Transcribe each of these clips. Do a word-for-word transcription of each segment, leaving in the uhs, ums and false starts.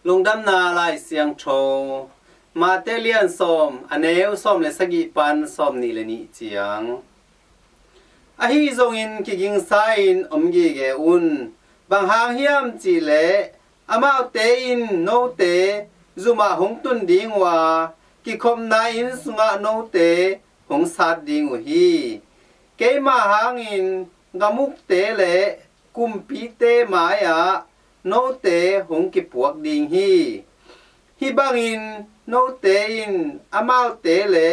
Lungdamna Lai Siangtho, Mate lian sawm, a neu sawm le sagih pan sawm nih le nih ciang. Ahi zongin kigingsa in om gige un. Bang hang hiam cih leh, amaute in note zumah hong tun ding uh a, kikhopna inn sungah note hong sat ding uh hi. Keima hangin gamukte le kumpite mai-ah note hong kipuak ding hi. Hih bangin note in amaute le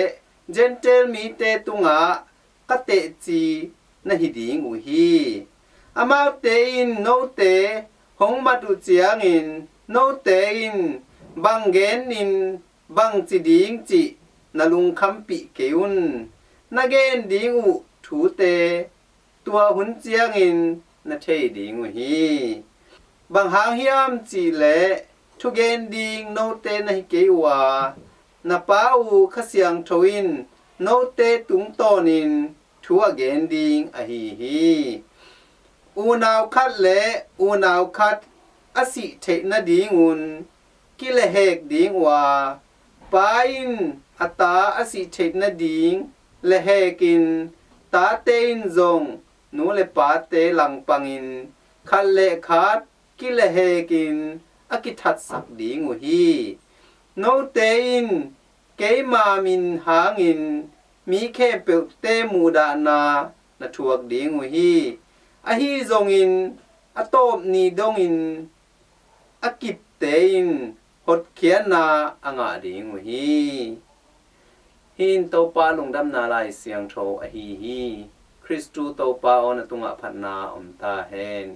Gentile mite tungah ka teci na hi ding uh hi. Amaute in note hong mat uh ciangin note in bang genin bang ci ding cih na lungkhampih kei un. Na gen ding uh thute tua hun ciangin na thei ding uh hi. Bang hang hiam cih leh thugen ding note na hi kei uh a, na Pa uh Kha Siangtho in note tungtawnin thu a gen ding ahi hi. Unau khat le unau khat a sih theih nadingun kilehhek ding uh a, pa in a ta a sih theih nading lehhekin, tate in zong nu le pate langpangin khat le khat kilehhekin a kithatsak ding uh hi. Note in keima min hangin mi khempeuhte muhdahna na thuak ding uh hi. Ahi zongin a tawp ni dongin a kipte in hotkhiatna a ngah ding uh hi. Hih in Topa Lungdamna Lai Siangtho ahi hi. Khristu Topa aw, na tungah phatna om ta hen.